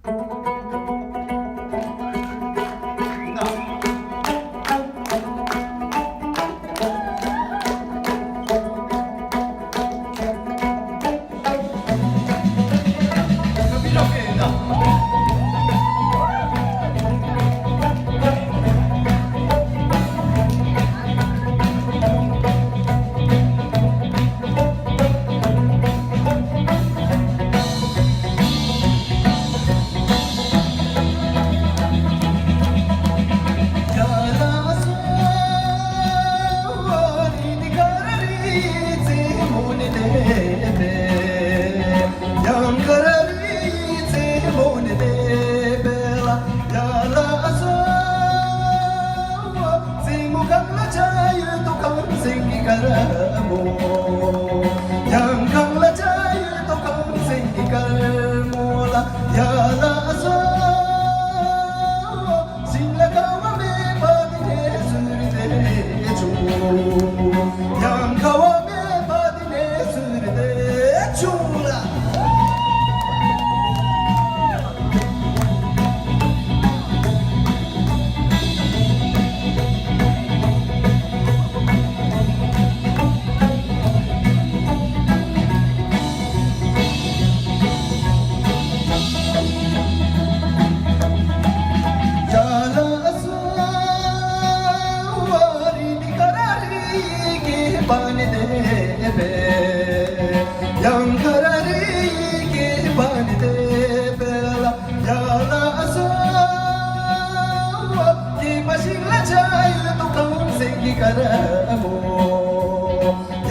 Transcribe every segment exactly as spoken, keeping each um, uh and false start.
ཡང་ཁ་བ་མེད་པ་དེ་ནས་ཟུར་དེ་བྱུང་ལ།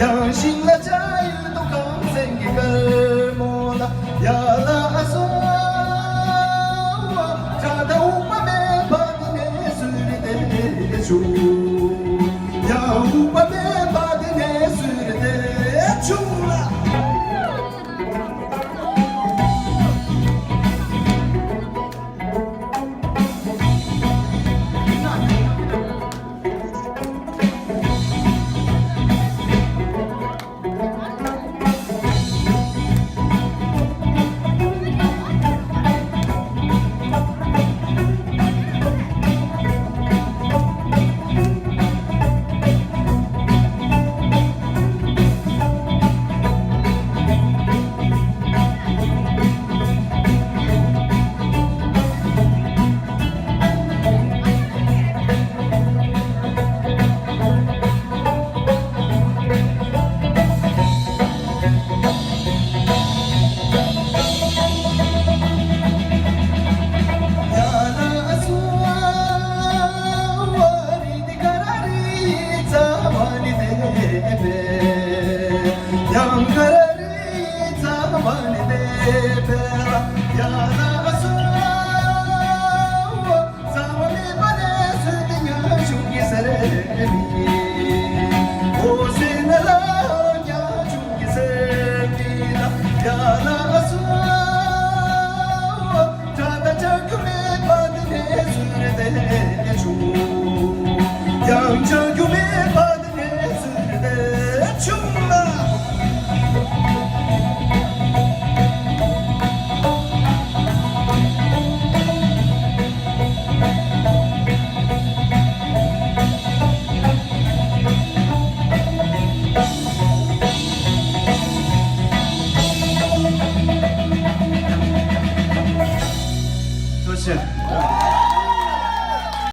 ཡང་ཤིང་ལ་ཆ་ཡོད་དོ་གངས་སེང་གི་དཀར་མོ་ལ་ཡ་ལ་ཨ་སོ། ཁྲ་ད་འུག་པ་མེད་པ་དེ་ནས་སུ་རེད་དེ་བྱུང་། ཡ་འུག་པ་མེད་པ་དེ་ནས་སུ་རེད་དེ་བྱུང་ལ། ཐུགས་རྗེ་ཆེ།